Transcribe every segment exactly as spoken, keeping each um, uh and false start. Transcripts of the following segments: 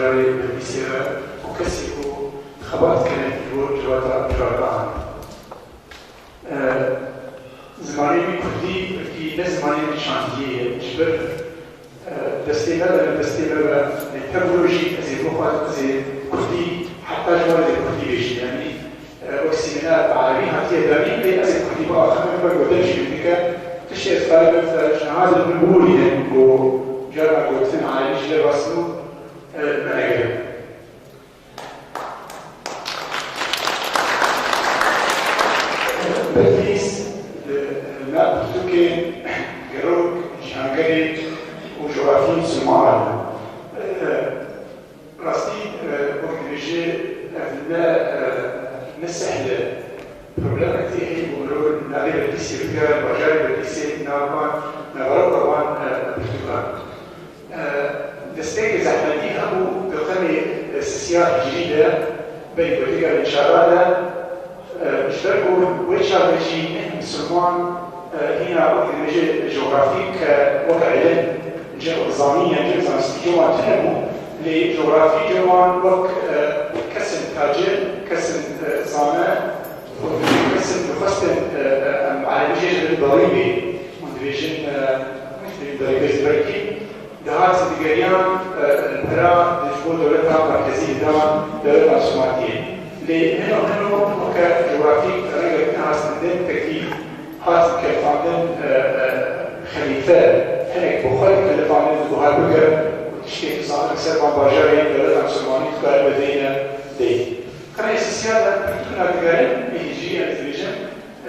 Karê Bedîsê re û kesê ku xebat dikine ji bo civata, civata han. E, Zimanê wî kurdî wekî ne zimanê çandiyê ye. Ji ber, e, destê me ve destê me ve lê tevro jî ez ê bo xwe, ez ê kurdî, heta ji wan ez ê kurdî bêjim. Yanî, e, wek sîmînar bi erebî hatiye danîn, lê ez ê kurdî biaxivim, ber ku dev jî min dike. Tiştê ez karibim, e, ji niha de min biborînim ku carna gotin erebî ji lê rast bû, e, me negirin. Bedîs li nav pirtûkên gerok, cîhangerê û cografiyên Silmalan e. Rastî, e, wek dibêje, ev ne, e, ne sehl e. Problemek tê heye ku mirov navê Bedîsê bigere, bajarê Bedîsê, nav van, naveroka van, e, pirtûkan. E, destpêkê zehmetî hebû di qemê, e, sisiya hicrî de, berî ku têkeve çara de, e, ji ber ku wê çaxê jî ne misilman, e, hîna wek dibêje jografîk, e, wek îlim, cem zanîn yan cem zanistî cem wan tune bû, lê jografî cem wan wek, e, kesên tacir, kesên, e, zane, kesên dixwestin, e, e, em erebî jê ji bin derî bê. Hûn dibêjin, e, hûn dibêjin derî bê, belkî dihatin digeriyan, e, li pira di ji bo dewleta merkezî didan, dewleta Osmaniyê. Lê hino hino weke cografîk rengek nehastin din, tekî hat kelifandin, e, e, xelîfe, hinek bi xwe dikelifandin, diguhar bigirin û tiştê zanin ser van bajarê dewleta Osmanî dikare bideyne dê. Qirê sisiya de pirtûkna digerin, ê hicrî em dibêjin,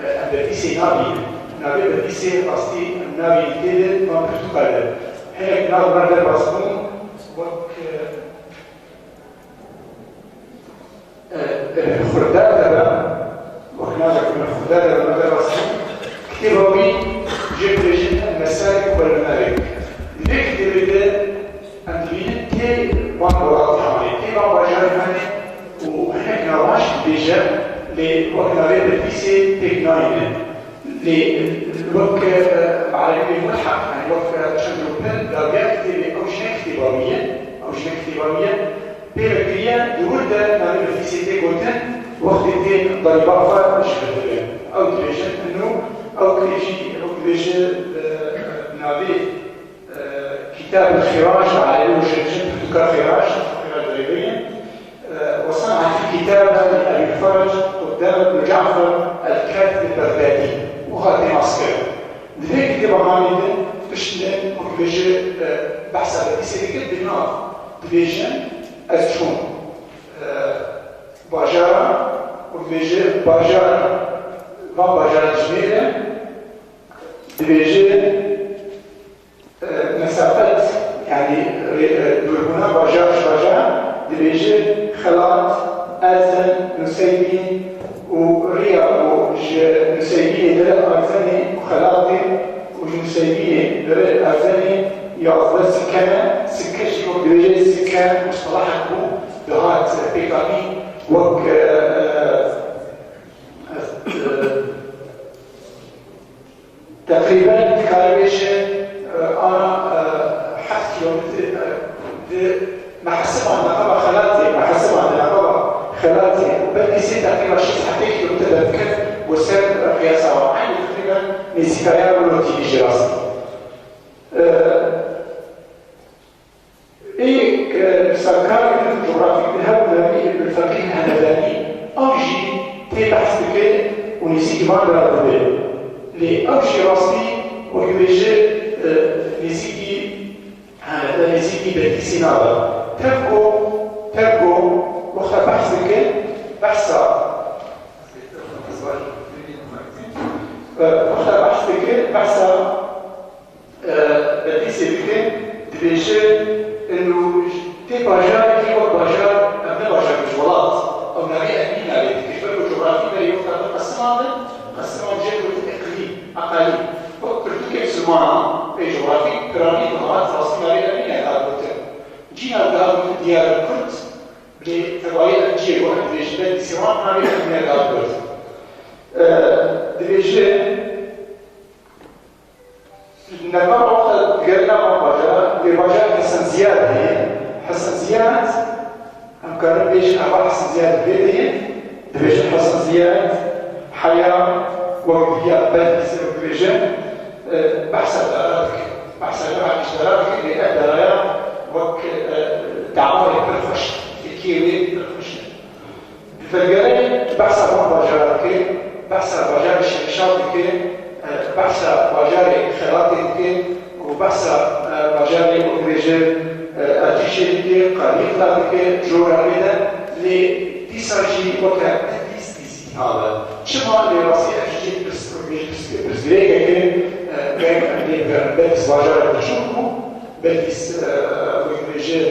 e, em Bedîsê nabînin. Navê Bedîsê rastî em nabînin tê de van pirtûka de. Hinek nav me derbas bûn, wek, e, e, e, Xurdar de be, wek navek me Xurdar de be, me derbas bûn. Kitêba wî jê dibêjin El Mesalik wel Memarik. Di vê kitêbê de Em dibînin tê van welatî hanê, tê van bajarê hanê û hinek navan jî dibêje, lê wek navê Bedîsê pêk nayîne. Lê wek, e, erebî mulheq, yanî wek, e, çend û pil dawiya kitêbê, ew jî ne kitêba wî ye, ew jî ne kitêba wî ye. Pê ve kiriye, di wir de navê Bedîsê tê gotin, wextê tên derîba xwe ji vir dibe. Ew dibêjin, ino, ew kirê jî, ew dibêje, e, navê Kitab el-Xiraj, erebî û şirjin pirtûka Xiraj, Xiraj Rêviyê. Ve san'et el-kitabe li Ebil Ferec Quddam ibn Cafer el-Katib el-Baghdadi. Wiha tê naskirin. Di vê kitêba hanê de piştî wek dibêje, e, behsa Bedîsê dike, di nav dibêjin ez çûm, e, bajara, û dibêje bajar, van bajaran dijmêre, dibêje, e, mesafet, yanî rê-, e, dûrbûna bajar ji bajar, dibêje xelat, erzin, Nuseybîn û riya ku ji Nuseybînê li Erzinê û xelatê û ji Nuseybînê li Erzinê yazdeh sikke ne, sikke jî wek dibêje sikke mustelahek bû, dihat pêkanî wek, e, e, e, Teqrîben dikare bêje, e, ana, e, heft kîlometre, e, di me hesiban di nava xelatê, me hesiban di nava xelatê û belkî zêde, teqrîben şêst heftê kîlometre derdiket, ku ser, e, qiyasa wan eynî teqrîben nêzîkaya Rûnotî jî rast. E, Ê, e, nivîsarkarek din cografîk di hev navî Îbn Feqîh Hemedanî, ew jî tê behs dike û nêzîkî van de dibe. Lê ew jî rastî wek dibêje, e, nêzîkî Hemeda, nêzîkî Bedîsê nabe. Tevgo, tevgo wexta behs dike, behsa, e, wexta behs dike, behsa Bedîsê dike, dibêje, ino tê bajarekî wek bajar, ev ne bajar, ji welat. Ew navê Emîn navê dike. Ji ber ku cografî berê wexta bi qesimandin, qesiman jê gotin iqlîm, eqalîm. Wek pirtûkê misilmanan, ê cografî piranî dihat, rastî navê Emîn nedihat gotin. Cîna dihat gotin Diyarbekir, lê tevayê ev ciyê ku em dibêjin Bedîsê wan navê Emîn nedihat gotin. E, dibêje, Nava wexta digerîna van bajaran, vê bajarê Hesen Ziyad heye. Hesen Ziyad, Karin bêjin ev Hesen Ziyad vê deyê, dibêjin Hesen Ziyad heya wek diya Bedîs wek dibêjin, e, behsa dara dike. Behsa cihekî ji dara dike, lê ev daraya wek, e, damarê pir xweş, fikê wê pir xweş e. Di vegerê behsa van bajara dike, behsa bajarê Şemşad dike, e, behsa bajarê Xelatê dike û behsa, e, bajarê wek dibêje, e, Ercîşê dike, Qalîqla dike, jora wê de, lê dîsa jî weke Bedîs dîsî tade. Çima lê rastî ev jî pirs-, pirs-, pirsgirêkeke, e, gerek em lê bigerin. Bedîs bajarek biçûk bû, Bedîs, e, wek dibêje,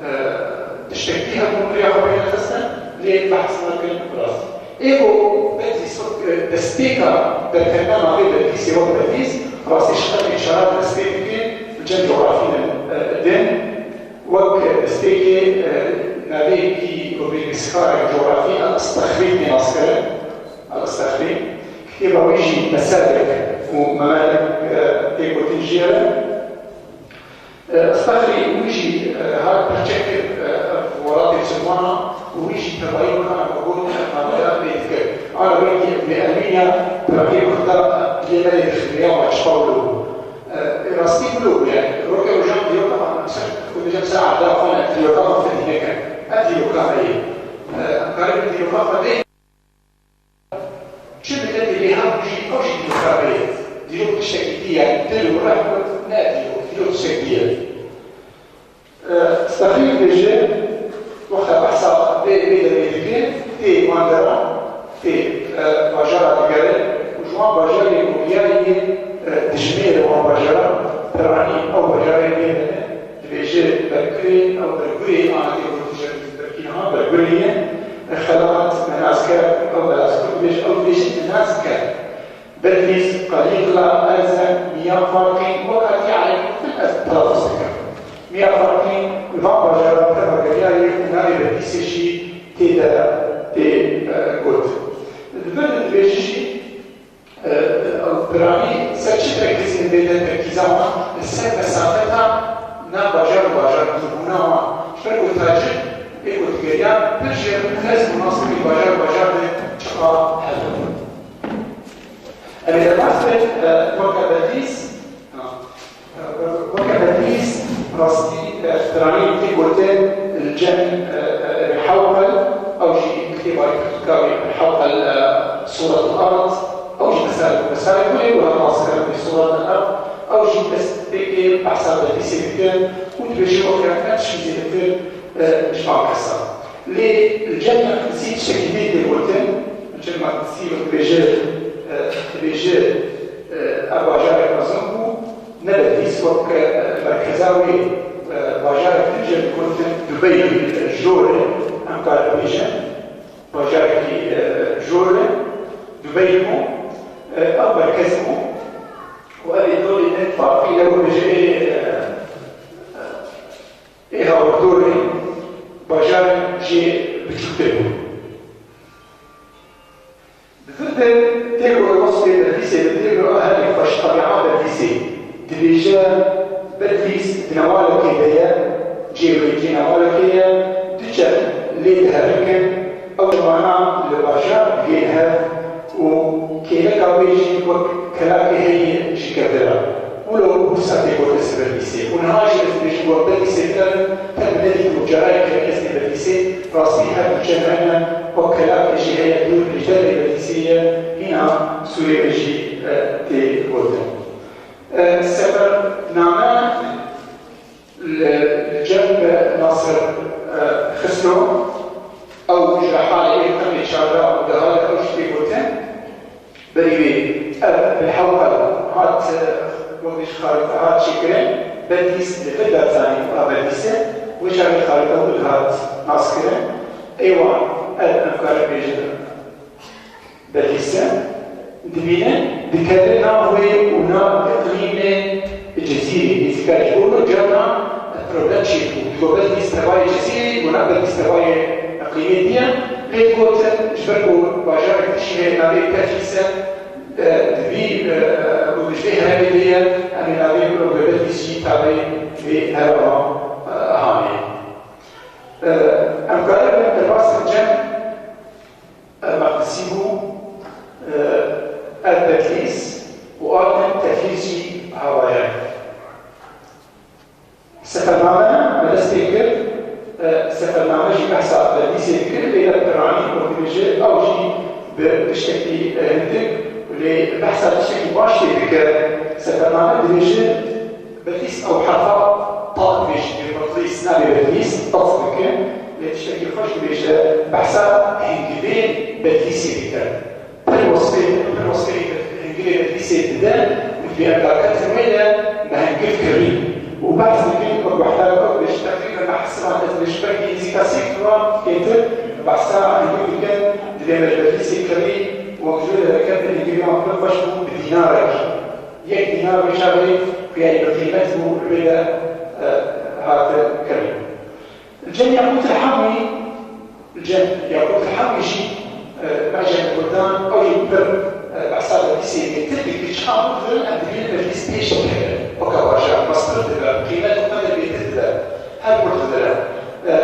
e, tiştekî hebû riya xwe pê nexistin, lê behs nakin rast. Ê ku Bedîs wek, e, destpêka derketna navê Bedîsê wek Bedîs, rastî ji qernê çara dest pê dike, li cem cografî de, e, din, wek destpêkê, e, navê wekî ku bêrîskarek cografî El Istexrî tê naskirin. El Istexrî. Kitêba wî jî Meselek û Memelek, e, tê gotin jê re. E, Istexrî wî jî, e, hat pirçe kir, e, ev welatê Silmana û wî jî tevayî wekana ku got, ev navaya pê dikir. Ana wekî Ibnê Ermînya, piranî Kurda, e, lê belê diximiya ma çiqa wilo bû. E, rastî wilo bû, yani, roke rojan dîroka xwe, ser, ku dibêjim ser erda xwe ne, dîroka xwe fedî nekin. Ev dîroka me ye. E, em karin dîroka xwe bê. Çi miletê lê hebû jî, ew jî dîroka me ye. Dîrok tiştekî dî ye, dil û reh ku ne dîrok, dîrok tiştek dî ye. E, Stexî dibêje, wexta behsa vê, vê demê dike, tê Mandera, tê, e, bajara digere û ji wan bajarê ku biyayî, e, dijmêre wan bajara, piranî ew bajarê bê bene. Dibêje bergurê, ew bergurê, ana tê gotin bergî niha bergurê ye. Xelat, Menazker, ew Menazker dibêje, ew dibêje Menazker. Bedîs, Qalîqla, Erzem, Miya Farqîn, wek hatiye erêbîtin ez telaffuz dikim. Miya Farqîn li van bajaran teva geriyaye û navê Bedîsê jî tê de tê, e, got. Di vir de dibêje jî, E, piranî ser çi terkîzên bê de terkîza wan li ser mesafeta nav bajar û bajar dûrbûna wan. Ji ber ku tacir ê ku digeriya pir jêr xezm û nas bikî bajar û bajar de çiqa hebû. Em ê derbas bin, e, weke Bedîs, Weke Bedîs, rastî, e, piranî tê gotin li cem, e, e, Hewqel, ew jî kitêba Tirka wî Hewqel, e, Sûret al-Ard, ew jî mesele, mesele gulê û her nas kirin bi Sûret al-Ard, ew jî dest pê kê behsa Bedîsê dikin û dibêje weke ev tiştî zêdetir, e, ji van kesa. Lê li cem Meqdisî tiştekî din tê gotin, li cem Meqdisî wek dibêje, e, dibêje, e, ev bajarek mezin bû, ne Bedîs wek, e, merkeza wê, e, bajarek din jî digotin Dubey, e, jor e, em karin bêjin, bajarekî, e, jor e, Dubey bû, e, ew merkez bû û ev ê dolê ne farqî ne wek dibêje ê, e, e, Ê hawardorê bajarên jê biçûktir bûn. Di vir de tê ku wesfê Bedîsê dide, wilo a herî xweş tebiata Bedîsê. Dibêje, Bedîs di newalekê de ye, cihê wê cihê newalekê ye, du çem lê diherikin, ew çemana li bajar digihên hev û kêleka wê jî wek kelakê heye ji kevera. Wilo wisa tê gotin ser Bedîsê. Û niha jî ez dibêjim ku em Bedîsê bikerin, tev nedîtibû, carayê kevin ez tê Bedîsê, rastî her du çem hene, wek kelakê jî heye, dûr ji dervê Bedîsê ye, hîna sûrê me jî, e, tê gotin. E, sefername li, li cem Nasir, e, Xisro, ew ji rehalê ê qirnê çardeh û dehê de ew jî tê gotin. Berî wê ev bi Hewqel hat, e, wek ji xarîte hat çêkirin, Bedîs li vir de zanîn a Bedîs e, wê çaxê xarîte wî hat naskirin. Ê wan ev em karin bêjin Bedîs e. Dibînin, dikeve nav wê û nav îqlîmê Cezîrê, nêzîka ji bo wilo carna problem çêbû. Digot Bedîs tevayê Cezîrê, digot na Bedîs tevayê îqlîmê dî ye. Lê digotin, ji ber ku bajarek din jî heye navê Bedîs e, e, di vî, e, û di vê herêmê de ye, em ê navê wilo Bedîs jî tabê vê herêma, e, hanê. Em karibin derbas Cem Meqdisî bû, ev Bedlîs û Arden Teflîs jî hawayayî. Sefername me dest pê kir, e, sefername jî behsa Bedlîsê dikir, lê ne piranî û dibêje ew jî bi tiştekî, e, hindik, lê behsa tiştekî baş tê dike. Sefername dibêje Bedlîs ew herfa ta dibêje, Bedlîs nabê Bedlîs, tas dike, lê tiştekî xweş dibêje, behsa hingivê Bedlîsê dike. Pir wesfê, pir wesfê hingirê Bedlîsê dide û dibê em derketin wê de me hingiv kirî. Û behs dikin, wek wehda wek bêjin teqrîben me hesiban ez bêjim belkî nêzîka sê kilo kêtir behsa hingiv dikin, dibê me ji Bedlîsê kirî û em ji wê de derketin hingivê wan pir xweş bû bi dînarekî. Yek dînar wê çaxê xuya yî bi qîmet bû, li wê de, e, hate kirî. Li cem Yaqût el Hemwî, li cem Yaqût el Hemwî jî, e, Mecem Kurdan, ew jî pir, e, behsa Bedlîsê bêtir dikir. Çima hûn dirin em dibînin Bedlîs pêş dikeve. Weke bajar, mestir dibe, qîmet û qedir bêtir dibe. Her kur didire. E,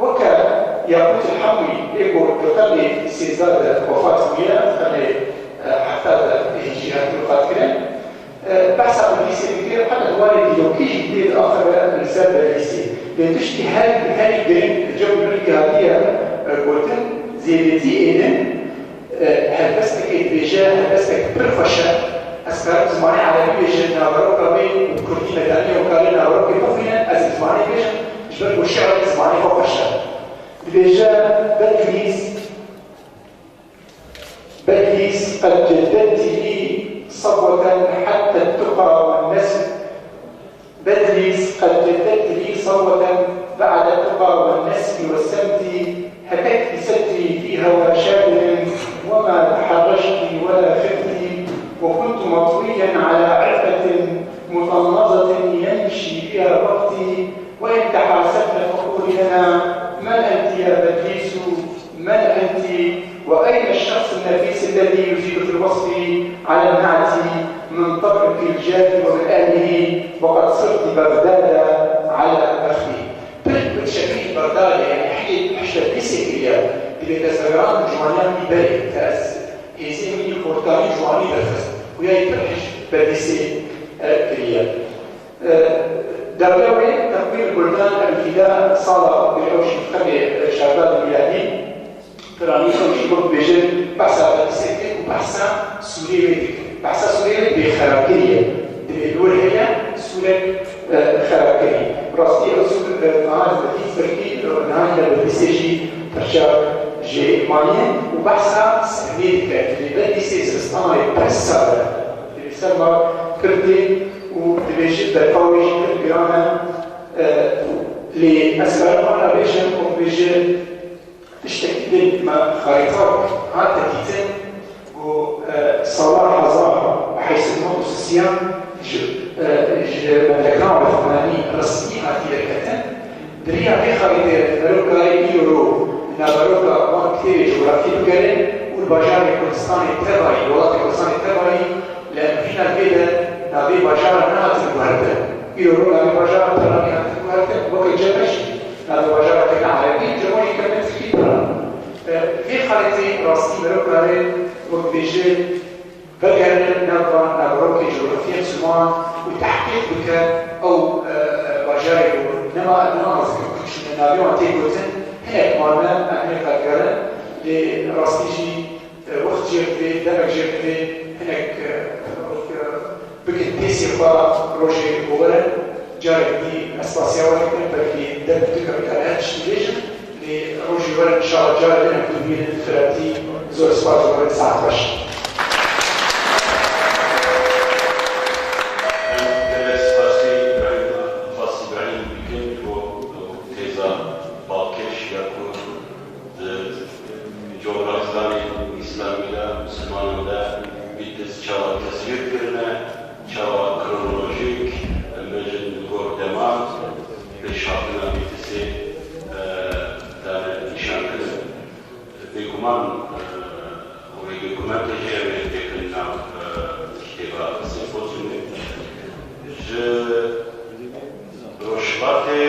weke Yaqût el Hemwî ê ku di qernê sêzdeh de wefat bûye, di qernê, e, hefta de hicrî hatiye wefat kirin. E, behsa Bedlîsê dike, heta di warê dîrokî jî tê diaxive li ser Bedlîsê. Lê tiştî her, herî giring li cem Nurî hatiye, e, gotin, zêdetî êdin, e, helbestekê dibêje, helbestek pir xweş e. Ez karim zimanê erebî bêjim, naveroka wê û kurdî medenî û karê naverokê bixwînin, ez ê zimanê bêjim, ji ber ku şi'rê zimanê xwe xweş e. Dibêje, Bedlîs, بدريس قد جددت لي صبوة حتى التقى والنسب. بدريس قد جددت لي صبوة بعد التقى والنسب والسمت. هتكت ستري في هوى شاعر وما تحرشت ولا خفت، وكنت مطويا على عرفة مطنزة يمشي بها وقتي. وإن تحاسبن فقولي لنا: من أنت يا بدريس؟ من أنت؟ وأين الشخص النفيس الذي يزيد في الوصف على النعت من طبعك الجاد ومن أهله، وقد صرت بغداد على بختي. Pir bi şevî Bexdadê, yanî heyê hişt Bedlîsê kiriye, dibê destvegeran bi ciwaniyan wî berê, te ez hêzê min yî xortanî ciwanî derxist û ya yî pir hişt Bedlîsê, e, kiriye. Dawiya wê teqwîr Guldan Ebûfîda sala ku ew jî qedê şazdeh mîladî, piranî ew jî wek dibêjin behsa Bedlîsê dike û behsa sûrê wê dike. Behsa sûrê wê dibê xerabkirî ye. Dibê li wir heye sûrek, e, xerabkirî. Rastî ew sûr, e, niha ez dît belkî, e, niha li Bedlîsê jî pirçak jê maniye û behsa sermê dike. Dibê Bedlîsê zivistanê pir sar e. Dibê serma pir tê û dibêje berfa wê jî pir giran e. E, lê ez karim wana bêjim û dibêje tiştekî din me xarîta hate dîtin ku, e, sala hezar û heşt sed û sî ji, e, ji mendekana Osmanî resmî hatî derketin. Di riya vê xarîtê merokayê îro naveroka wan kitêbê cografî bigere û li bajarê Kurdistanê tevayî, welatê Kurdistanê tevayî li Envîna vê de navê bajara nehatin guhertin. Îro navê bajara Piranî hatin guhertin, weke cem me jî navê bajara têne erebî, cem we jî kevne tirkî Piran. E, vê xarîtê rastî merokayê wek dibêje, Vegerîne nav van naverokê cografîya ziman û tehqîq bike ew, e, e, bajarê ku nema, nema ez dikim ku çûne navê wan tê gotin, hinek mane, em hineka digerin, lê rastî jî, e, wext jê re divê, demek jê re divê, hinek, e, wek, e, bikin pêsê xwe rojê ku were, carek dî ez spasiya we dikim, belkî dem û dikevin em her tiştî bêjin. Lê rojê we re inşallah cara din em bibînin, bi xelatî zor spas û saet xweş. Em gelek spasî Îbrahîm, Abbas Îbrahîm dikin bo têza balkêş ya ku di coğrafyanê Îslamî de, Misilmanan de bîtiz çawa teswîr kirine, çawa kronolojîk, em bêjin li gor deman, pêşhatina bîtizê, e, dane nîşankirin. Bêguman, e, wê dokumentê jî em ê têkin nav, e, kitêba sempozyumê. Ji Rojhilatê